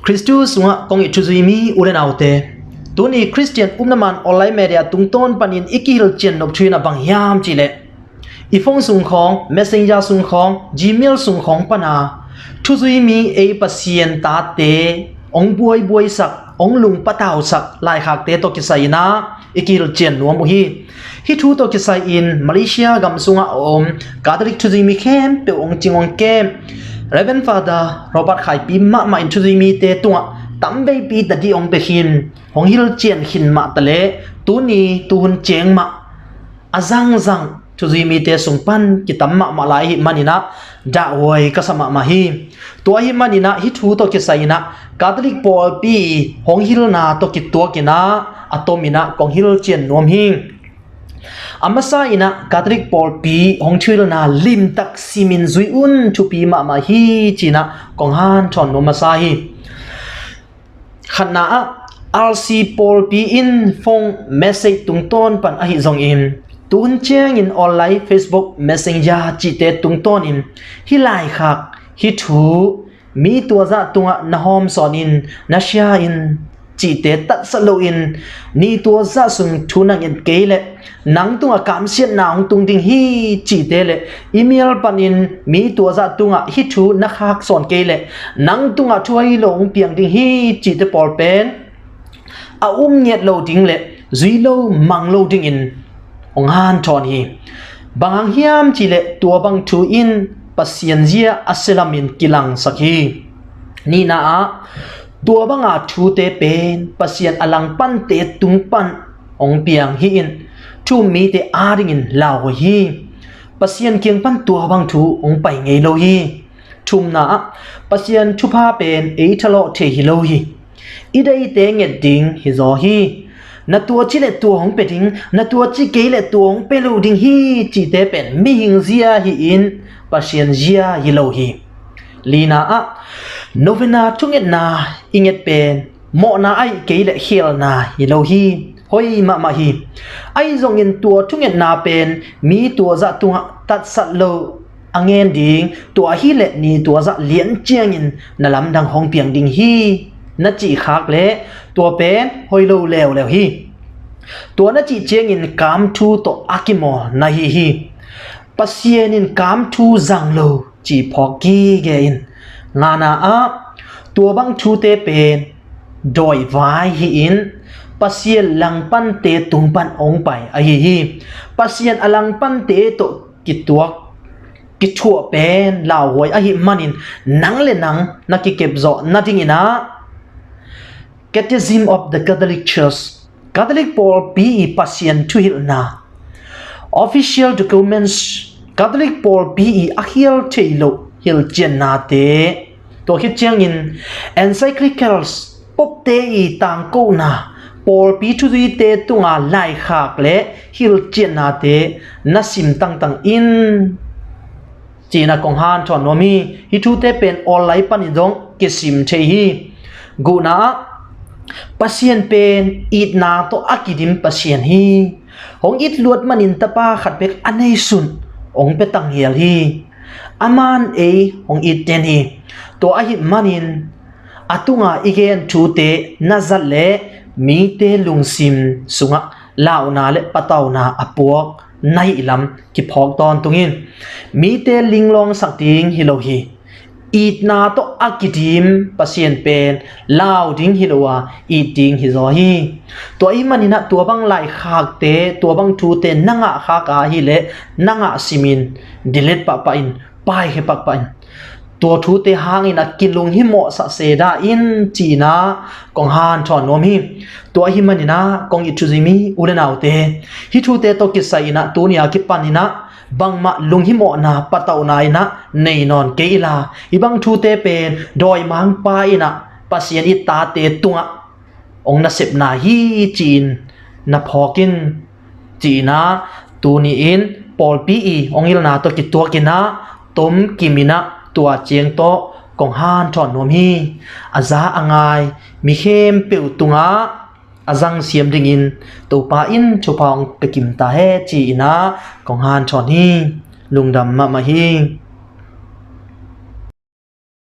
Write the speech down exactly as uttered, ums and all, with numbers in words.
Khristu sungah kong it thuzui mi u le naute, tuni Khristian upna man online media tungtawn panin i kihilhcian nop thu in a bang hiam cihleh, i phone sung khawng, Messenger sung khawng, Gmail sung khawng pana thuzui mi ei Pasian tate hong buaibuaisak, hong lungpatausak laikhakte tawh kisai inah i kihilhcian nuam uh hi. Hih thu tawh kisai-in Malaysia gam sungah a om Catholic thuzui mi khempeuh hong cing hong kem Reverend Father Robert Khaipi mahmah in thuzui mite tungah tamveipi tadih hong pia khin, hong hilhcian khin mah taleh tuni tuhun ciang mah a zangzang thuzui mite sung pan kitam mahmah lai ahih maninah dahhuai ka sa mahmah hi. Tua ahih maninah hih thu tawh kisai inah Catholic pawlpi hong hilhna tawh kituak inah a tom inah kong hilhcian nuam hi. A masa inah Catholic pawlpi hong thuhilhna limtak simin zui un, thupi mahmah hi ci-inah kong hanthawn nuam masa hi. Khatna ah, R C pawlpi in phone message tungtawn pan ahi zongin, tuhun ciangin online, Facebook, Messenger cihte tungtawnin hih laikhak, hih thu, mi tuazah tungah na hawmsawn in, na share in cihte tatsat loin, ni tuazah sung thu na nget kei leh nang tungah kamsiatna hong tung ding hi cihte le, email panin mi tuazah tungah hih thu na khaksawn kei leh nang tungah thu hoilo hong piang ding hi cihte pawl pen a um ngiat lo ding le zui lo mang lo dingin hong hanthawn hi. Bang hang hiam cihleh tua bang thu in Pasian zia a silamin kilangsak hi. Nihna ah, tua banga thute pen Pasian a langpante tung pan hong piang hi-in, thu-um mite adingin lauhuai hi. Pasian kiang pan tua bang thu hong pai ngei lo hi. Thumna ah, Pasian thupha pen ei thalawh thei hi lo hi. I deite nget ding hizaw hi. Na tua ci le tua hong pia ding, na tua ci kei le tua hong pia lo ding hi cihte pen mihing zia hi-in Pasian zia hi lo hi. Lina ah, novena thungetna i nget pen mawhna ahih kei le khialna hi lo hi. Hoi mahmah hi. Ahi zongin tua thungetna pen mi tuazah tungah tatsat lo a ngen ding, tua ahih leh ni tuazah lian ciangin na lamdang hong piang ding hi na cih khak leh tua pen hoilo leuleu hi. Tua na cih ciangin kamthu tawh a kimawl na hi hi. Pasian in kamthu zang lo ci phawk gige in. Ngana ah, tua bang thute pen dawivai hi-in Pasian langpante tung pan hong pai ahi hi. Pasian a langpante tawh kituak, kithuah pen lauhuai ahih manin nang le nang na kikepzawh nadingin ah, Catechism of the Catholic Church, Catholic pawlpi i Pasian thuhilhna, official documents, Catholic pawlpi i a khial thei loh hilhciannate, tua khit ciangin encyclicals, popte i tangkona, pawlpi thuzuite tunga laikhak le hilhciannate na sim tangtang in, ci-in ah kong hanthawn nuam hi. Hih thute pen online panin zong kisim thei hi. Guhna ah, Pasian pen itna tawh a kidim Pasian hi. Hong it luat manin tapa khat bek a neisun hong pia tanghial hi. Aman ei hong it den hi. Tua ahih manin a tunga i gen thute na zat le mite lungsim sungah launa le patauna a puak na hih lam kiphawk tawntung in. Mite linglawngsak ding hi lo hi. Itna tawh a kidim Pasian pen lau ding hi lo a, it ding hizaw hi. Tua ahih manin ah tua bang laikhakte, tua bang thute na ngah khak a ahih leh na ngah simin delete pahpah in, paikhia pahpah in. Tua thute hangin a kilunghimawhsah seda in, ci-in ah kong hanthawn nuam hi. Tua ahih manin ah kong it thuzui mi u le naute, hih thute tawh kisai in ah tuni a kipan in ah bangmah lunghimawhna patauhna in ah nei nawn kei inla, hih bang thute pen dawimangpa in ah Pasian i tate tungah hong nasepna hi ci-in na phawk in, ci-in ah tuni in pawlpi i hong hilhna tawh kituak in ah tomkim in ah tua ciang tawh kong hanthawn nuam hi. A za a ngai mi khempeuh tungah a zangsiam dingin Topa in thupha hong pia kim ta hen, ci-in ah kong hanthawn hi. Lungdam mahmah hi.